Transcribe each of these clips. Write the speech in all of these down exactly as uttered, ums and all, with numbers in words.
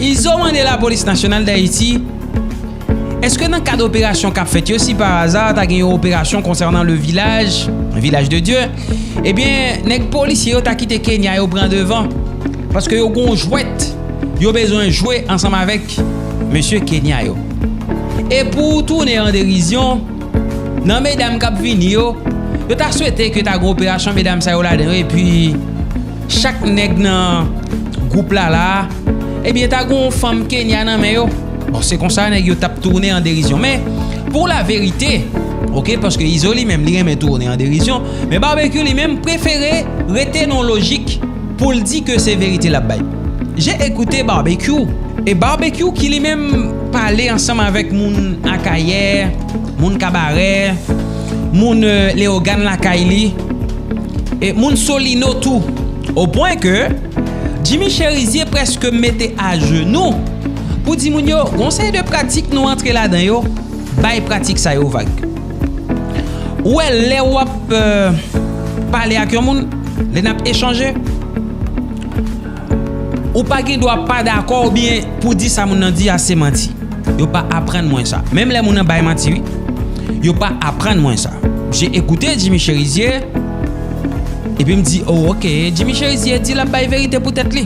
Izo mande Lapolis Nasyonal d Ayiti, èske nan kad operasyon k ap fèt yo, si pa aza ta gen yon operasyon konsènan le vilaj, Vilaj de Dye, ebyen, nèg polisye yo ta kite Kenya yo pran devan, paske yo gon jwèt yo bezwen jwe ansanm avèk mesye Kenya yo. E pou w tounen an derizyon, nan medam k ap vini yo, yo ta swete ke ta gon operasyon medam sa yo ladan yo, epi chak nèg nan gwoup la la, ebyen, ta gon fanm Kenya nan men yo. Bon, se konsa nèg yo t ap tounen an derizyon. Men, pou la verite, oke, paske Izo li menm, li renmen tounen an derizyon, men Barbecue li menm prefere rete nan lojik pou l di ke se verite l ap bay. J'ai écouté Barbecue, e Barbecue ki li menm pale ansanm avèk moun Akayè, moun Kabarè, moun, euh, Leyogàn lakay li, e moun Solino tou. O pwen ke Jimmy Chérizier prèske mete ajenou pou di moun yo, gon seri de pratik nou antre ladan yo, bay pratik sa yo vag. Ou wè, lè w ap, euh, pale ak yon moun, lè n ap echanje, ou pa gen dwa pa dakò oubyen pou di sa moun nan di a se manti. Yo pa aprann mwen sa. Menm lè moun nan bay manti, wi. Yo pa aprann mwen sa. J'ai écouté Jimmy Chérizier, epi m di, oh, oke, Jimmy Chérizier di l ap bay verite pou tèt li.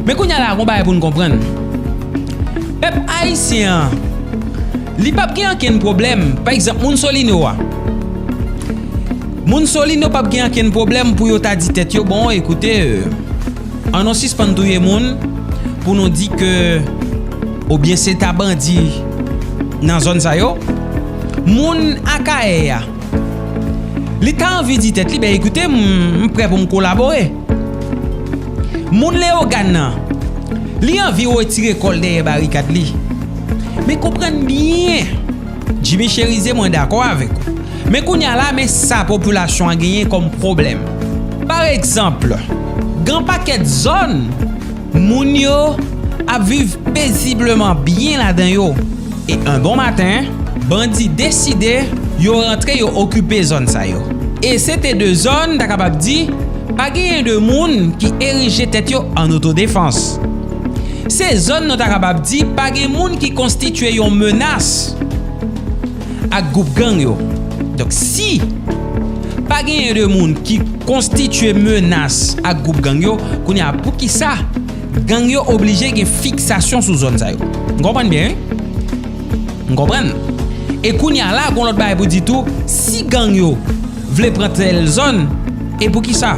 Men kounye a la, gon bagay pou n konprann. Pèp ayisyen an, li p ap gen ankenn pwoblèm. Pa egzanp, moun Solino a. Moun Solino p ap gen ankenn pwoblèm pou yo ta di tèt yo, bon, ekoute, euh, ann nou sispann touye moun pou nou di ke, oubyen se ta bandi nan zòn sa yo. Moun Akayè a, li ta anvi di tèt li, ben, ekoute, m, m prè pou m kolabore. Moun Leyogàn nan, li anvi retire kò l dèyè barikad li. Men konprann byen, Jimmy Chérizier, mwen dakò avèk ou. Men kounye a la, men sa popilasyon an genyen kòm pwoblèm. Pa egzanp, gen pakèt zòn, moun yo ap viv pezibleman byen ladan yo. E yon bon maten, bandi deside yo rantre, yo okipe zòn sa yo. E se te de zòn, ta kapab di, pa genyen de moun ki erije tèt yo an otodefans. Se zòn nou ta kapab di pa gen moun ki konstitye yon menas ak gwoup gang yo. Donk, si pa genyen de moun ki konstitye menas ak gwoup gang yo, kounye a, poukisa gang yo oblije gen fiksasyon sou zòn sa yo? M konprann byen, wi. M konprann. E kounye a la, gon lòt bagay pou di tou, si gang yo vle pran tèl zòn, e poukisa?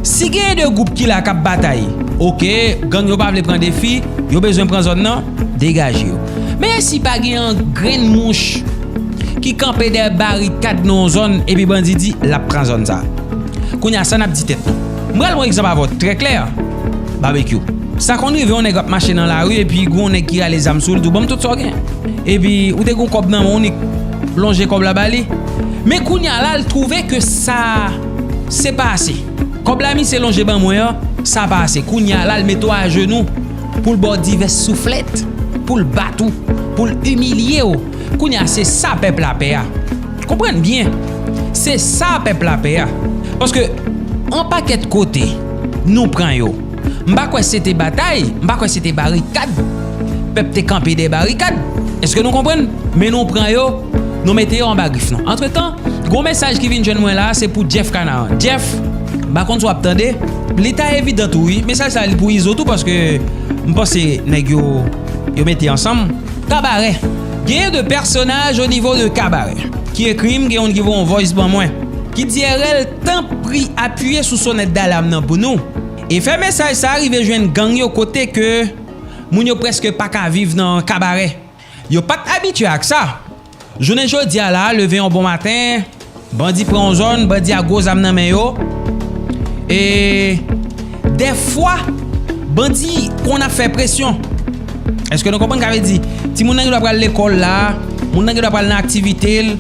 Si genyen de gwoup ki la k ap batay, oke, gang yo pa vle pran defi, yo bezwen pran zòn nan, degaje yo. Men si pa gen yon grenn mouch ki kanpe dèyè barikad nan yon zòn, epi bandi di l ap pran zòn sa. Kounye a, sa n ap di tèt nou? M pral yon egzanp avè w trè klè, Barbecue. Sa konn rive yon nèg ap mache nan lari, epi gon nèg ki rale zam sou l, di w, "Ban m tout sa w gen." Epi ou te gon kòb nan men w, ou nik lonje kòb la ba li. Men kounye a la, l twouve ke sa, se pa ase. Kòb la misye lonje ban mwen an, sa pa ase. Kounye a la, l mete w ajenou pou l ba w divès souflèt, pou l bat ou, pou l imilye w. Kounye a, se sa pèp la pè a. Konprann byen. Se sa pèp la pè a. Paske yon pakèt kote, nou pran yo. M pa kwè se te batay, m pa kwè se te barikad. Pèp te kanpe dèyè barikad. Èske nou konprann? Men nou pran yo, nou mete yo anba grif nou. Antretan, gon mesaj ki vin jwenn mwen la, se pou Jeff Canaan. Jeff, m pa konn si w ap tande. Li ta evidan tou, wi. Mesaj sa, li pou Izo tou, paske m panse nèg yo, yo mete ansanm. Kabarè. Genyen de pèsonaj o nivo de Kabarè ki ekri m, gen youn ki voye yon voice ban mwen, ki di, "R L, tanpri apiye sou sonèt dalam nan pou nou." E fè mesaj sa a rive jwenn gang yo kote ke moun yo prèske pa ka viv nan Kabarè. Yo pa t abitye ak sa. Jounen jodi a la, leve yon bon maten, bandi pran yon zòn, bandi a gwo zam nan men yo. E dèfwa, bandi konn ap fè presyon. Èske nou konprann sa vle di? Timoun nan gen dwa pral lekòl la, moun nan gen dwa pral nan aktivite l.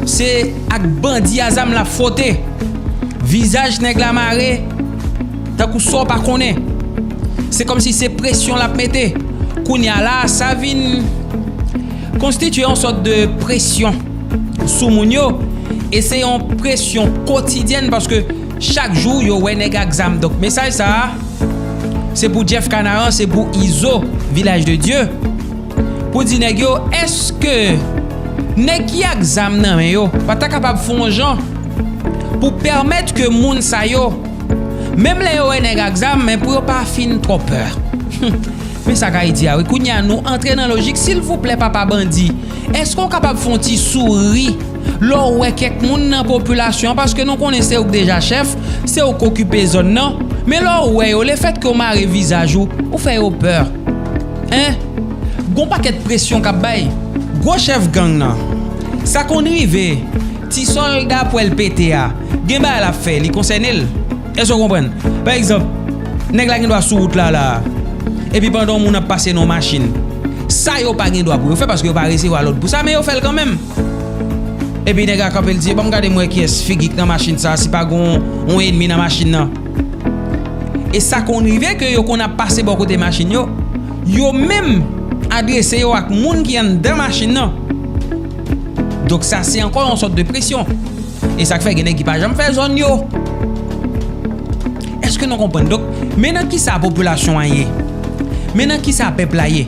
Se ak bandi a zam l ap fwote. Vizaj nèg la mare, tankou sa w pa konnen. Se kòmsi se presyon l ap mete. Kounye a la, sa vin konstitye yon sòt de presyon sou moun yo. E se yon presyon kotidyèn paske chak jou yo wè nèg ak zam. Donk, mesaj sa a, Se pou Jeff Canaran, se pou Izo, Vilaj de Dye, pou di nèg yo, èske nèg ki ak zam nan men yo pa ta kapab fè yon jan pou pèmèt ke moun sa yo, menm lè yo wè nèg ak zam, men pou yo pa fin twò pè. Men sa k Ayiti a, wi. Kounye a, nou antre nan lojik, silvouplè, papa bandi, èske w kapab fè yon ti souri lè w wè kèk moun nan popilasyon an, paske nou konnen se ou k deja chèf, se ou k okipe zòn nan, men lè w wè yo, lefètke w mare vizaj ou, ou fè yo pè. Hein? Gon pakèt presyon k ap bay. Gwo chèf gang nan, sa konn rive, ti sòlda pwèl pete a, gen bagay l ap fè, li konsène l. Èske w konprann? Pa egzanp, nèg la gen dwa sou wout la, la, epi pandan yon moun ap pase nan yon machin, sa yo pa gen dwa pou yo fè, paske yo pa resevwa lòd pou sa, men yo fè l kanmenm. Epi nèg la kanpe, l di, "Ban m gade m wè kiyès figi k nan machin sa, si pa gon yon ènmi nan machin nan." E sa konn rive ke yo konn ap pase bò kote machin yo, yo menm adrese yo ak moun ki anndan machin nan. Donk sa se ankò yon sòt de presyon. E sa k fè gen nèg ki pa janm fè zòn yo. Èske nou konprann? Donk, men nan kisa popilasyon an ye. Men nan kisa pèp la ye.